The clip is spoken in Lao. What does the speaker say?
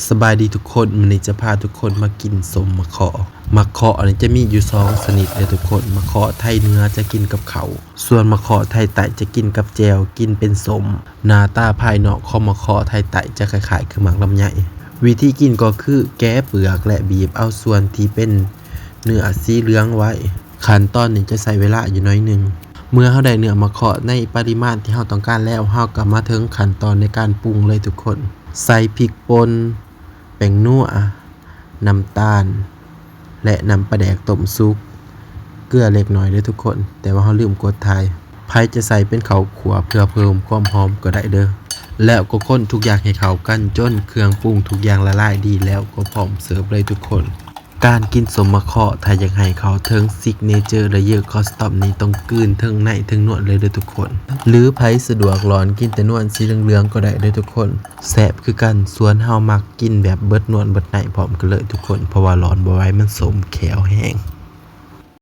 ສະບາຍດີທຸກຄົນ, ມື້ນີ້ຈະພາທຸກຄົນມາກິນສົ້ມໝາກເຄາະ. ໝາກເຄາະນີ້ຈະມີຢູ່ສອງຊະນິດເດີທຸກຄົນ, ໝາກເຄາະໄທເໜືອຈະກິນກັບເຂົ້າ, ສ່ວນໝາກເຄາະໄທໃຕ້ຈະກິນກັບແຈ່ວ, ກິນເປັນສົ້ມ. ໜ້າຕາພາຍນອກຂອງໝາກເຄາະໄທໃຕ້ຈະຄ້າຍໆຄືໝາກລຳໄຍ. ວິທີກິນກໍຄືແກະເປືອກ ແລະ ບີບເອົາສ່ວນທີ່ເປັນເນື້ອສີເຫຼືອງໄວ້. ຂັ້ນຕອນນີ້ຈະໃຊ້ເວລາຢູ່ໜ້ອຍໜຶ່ງ. ເມື່ອເຮົາໄດ້ເນື້ອໝາກເຄາະໃນປະລິມານທີ່ເຮົາຕ້ອງການແລ້ວ, ເຮົາກໍມາເຖິງຂັ້ນຕອນໃນການປຸງເລີຍທຸກຄົນ. ໃສ່ພິກປົ່ນ, ແປ້ງນົວ, ນ້ຳຕານ ແລະ ນ້ຳປາແດກຕົ້ມສຸກ, ເກືອເລັກນ້ອຍເດີທຸກຄົນ, ແຕ່ວ່າເຮົາລືມກົດຖ່າຍ. ໃຜຈະໃສ່ເປັນເຂົ້າຂົ້ວເພື່ອເພີ່ມຄວາມຫອມກໍໄດ້ເດີ. ແລ້ວກໍຄົນທຸກຢ່າງໃຫ້ເຂົ້າກັນ ຈົນເຄື່ອງປຸງທຸກຢ່າງລະລາຍດີ ແລ້ວກໍພ້ອມເສີບເລີຍທຸກຄົນ. ການກິນສົ້ມໝາກເຄາະ ຖ້າຢາກໃຫ້ເຂົ້າເຖິງ signature layer custom ນີ້ຕ້ອງກືນເຖິງໃນເຖິງນວນເລີຍເດີທຸກຄົນ. ຫຼືໃຜສະດວກຫຼອນກິນແຕ່ນວນສີເຫຼືອງໆກໍໄດ້ເດີທຸກຄົນ, ແຊບຄືກັນ. ສ່ວນເຮົາມັກກິນແບບເບິດນວນເບິດໃນພ້ອມກັນເລີຍທຸກຄົນ, ເພາະວ່າຫຼອນບໍ່ໄຫວ ມັນສົ້ມແຂ້ວແຮງ.